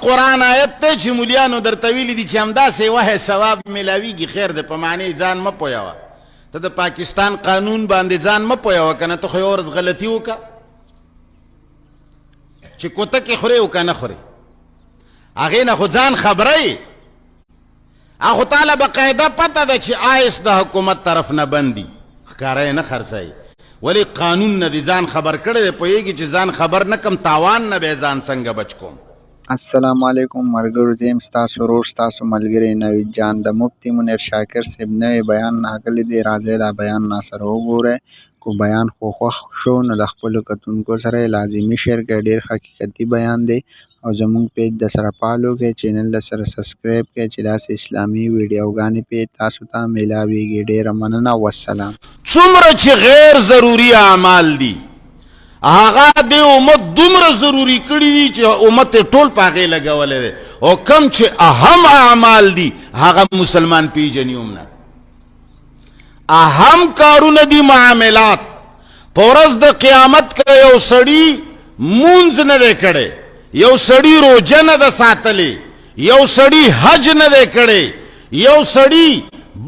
قرآن آیت دی چې مولیانو درته ویلي دي چې همداسې وه ثواب ملاویږي، خیر دی په معنی ځان مه پوهوه، ته د پاکستان قانون باندې ځان مه پوهوه کنه ته خو یوه ورځ غلطي وکړه چې کوتکې خورې او که نه خورې، هغې نه خو ځان خبروي. اخو تاله باقاعده پته ده چې آیس د حکومت طرف نه بندي، ښکاره یې نه خرڅوي، ولې قانون نه دې ځان خبر کړی دی، پوهېږي چې ځان خبر نه کړم تاوان نه به یې ځان څنګه بچ کوم. السلام علیکم مرګرو زه یم ستاسو ورور ستاسو ملګری نوید جان د مفتی منیر شاکر صیب نوی بیان راغلی دی راځی دا بیان راسره وګورئ که بیان خو خوښ شو نو د خپلو کتونکو سره یې لازمي شیر کړئ ډیر حقیقتي بیان دی او زموږ پیج د سره فالو کړئ چینل د سره سبسکرایب کړئ چې داسې اسلامي ویډیوګانې پې تاسو ته میلاویږي ډیره مننه والسلام. څومره چې غیر ضروري اعمال دي هغه دې امت دومره ضروري کړي دي چې امت یې ټول په هغې لګولی دی، او کوم چې اهم اعمال دي هغه مسلمان پیژني هم نه. اهم کارونه دي معاملات. په ورځ د قیامت که یو سړي مونځ نه دی کړی، یو سړي روژه نه ده ساتلې، یو سړي حج نه دی کړی، یو سړي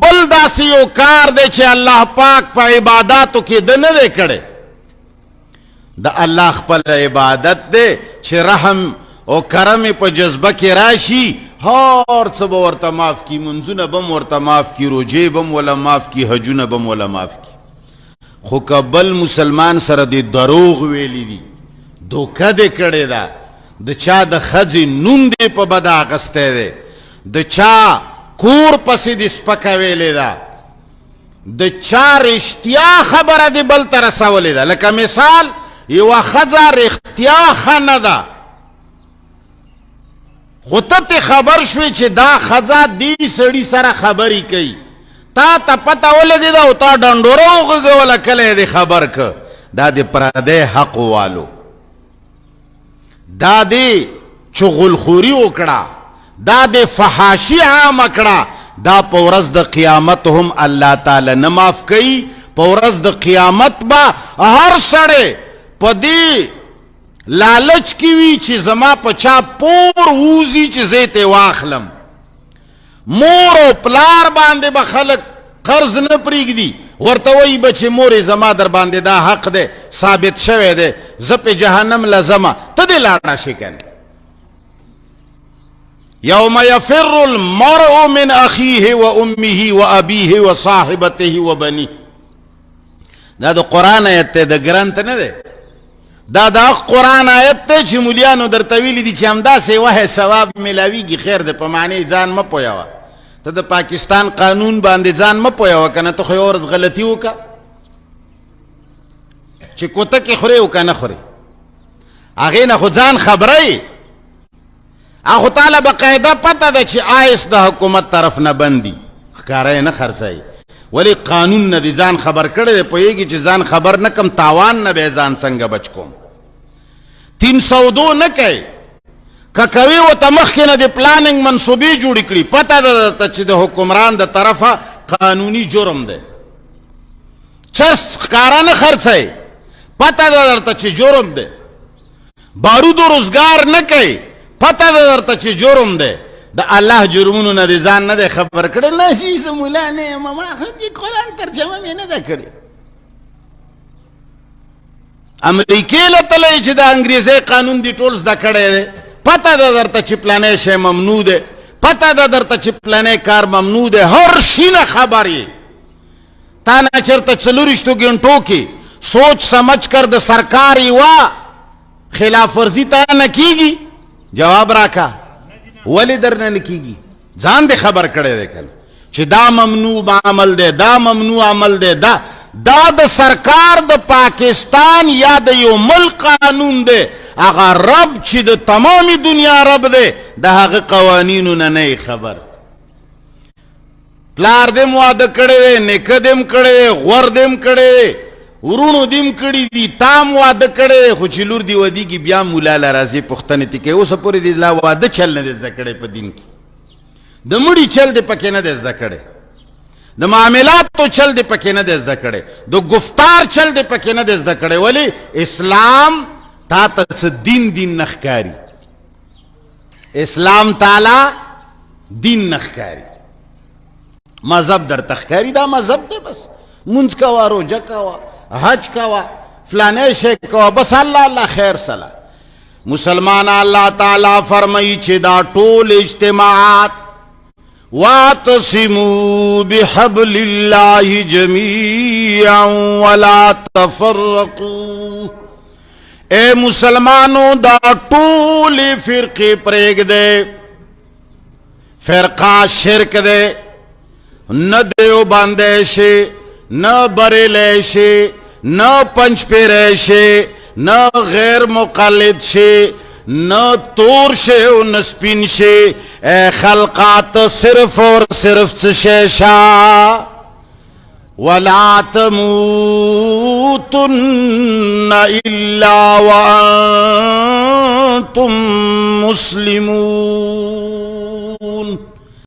بل داسې یو کار دی چې الله پاک په عباداتو کې ده نه دی کړی، د الله خپل عبادت دی چې رحم او کرم په جذبه کې راشي، هر څه به ورته معاف کړي، منځونه به هم ورته معاف کړي، روژې به هم وله معاف کړي، حجونه به هم وله معاف کړي. خو که بل مسلمان سره دې دروغ ویلي دي، دوکه دې کړې ده، د چا د ښځې نوم دې په بده اخیستی دی، د چا کور پسې دې سپکه ویلې ده، د چا رښتیا خبره دې بل ته رسولې ده، لکه مثال یوه ښځه رښتیا ښه نه ده خو ته ترې خبر شوې چې دا ښځه دې سړي سره خبرې کوي، تا ته پته ولګېده او تا ډنډوره وغږوله، کله یې دې خبر که، دا دې پردی حق والو، دا دې چغلخوري وکړه، دا دې فحاشي عامه کړه، دا په ورځ د قیامت هم الله تعالی نه معاف کوي. په ورځ د قیامت به هر سړی په دې لالچ کې وي چې زما په چا پور ووځي چې زه یې ترې واخلم. مور او پلار باندې به خلک قرض نه پرېږدي، ورته وایي به چې مورې زما در باندې دا حق دی، ثابت شوی دی، زه پې جهنم له ځمه، ته دې لاړه شې که نه. یوم یفر المرء من اخیه و امه و ابیه و صاحبته و بنیه. دا د قرآن آیت دی، د ګرنت نه دی. دا د قرآن آیت دی چې مولیانو درته ویلي دي چې همداسې وه ثواب ملاویږي، خیر دی په معنی ځان مه پوهوه، ته د پاکستان قانون باندې ځان مه پوهوه که نه ته خو یوه ورځ غلطي وکړه چې کوتکې خورې او که نه خورې، هغې نه خو ځان خبروي. اخو تاله باقاعده پته ده چې آیس د حکومت طرف نه بندي، ښکاره یې نه خرڅوي، ولې قانون نه دې ځان خبر کړی دی، پوهېږي چې ځان خبر نه کم تاوان نه به یې ځان څنګه بچ کوم. تین سودو نه کوي، که کوي ورته مخکې نه دې پلانینګ منصوبې جوړې کړي، پته ده درته چې د حکمران د طرفه قانوني جرم دی، چرس ښکاره نه خرڅوي، پته ده درته چې جرم دی، بارودو روزګار نه کوي، پته ده درته چې جرم دی، د الله جرمونو نه دې ځان نه دی خبر کړی، نه شي زه مولا نه یم، ما خو دې قرآن ترجمه مې نه ده کړې. امریکې له تللی چې د انګریزۍ قانون دې ټول زده کړی دی، پته ده درته چې پلانی شی ممنوع دی، پته ده درته چې پلانی کار ممنوع دی، هر شي نه خبر یې. تا نه چېرته څلورویشتو ګنټو کې سوچ سمجھ کر د سرکار یوه خلاف ورزي تا نه کیږي؟ جواب راکا، ولې درنه نه کیږي؟ ځان دې خبر کړی دی کنه چې دا ممنوع عمل دی، دا ممنوع عمل دی، دا دا د سرکار د پاکستان یا د یو ملک قانون دی، هغه رب چې د تمامې دنیا رب دی د هغه قوانینو نه نه خبر. پلار دې واده کړی دی، نیکه دې هم کړی دی، غور دې هم کړی دی، وروڼو دې هم کړي دي، تا هم واده کړی دی، خو چې لور دې ودیږي بیا مولا له راځې پوښتنې ترې کوي، اوسه پورې دې لا واده چل نه دی زده کړی، په دین کې د مړي چل دې پکې نه دی زده کړی، د معاملاتو چل دې پکې نه دی زده کړی، د ګفتار چل دې پکې نه دی زده کړی. ولې اسلام تا ته څه دین دین نه ښکاري؟ اسلام تعالی دین نه ښکاري، مذهب درته ښکاري، دا مذهب دی، بس مونځ کوه، روژه کوه، حج کوه، فلانه شی کوه، بس الله الله خیر سلا. مسلمان، الله تعالی فرمایي چې دا ټول اجتماعات، واعتصموا بحبل الله جميعا ولا تفرقوا. اے مسلمانو، دا ټول فرقې پرېږدئ. فرقه شرک دی، نه دیوبندی شي، نه بریلی شي، نه پنځپیری شي، نه غیر مقلد شي، نه تور شي او نه سپین شي. اے خلقات، صرف اور صرف څه شي شه؟ ولا تموتن الا وانتم مسلمون.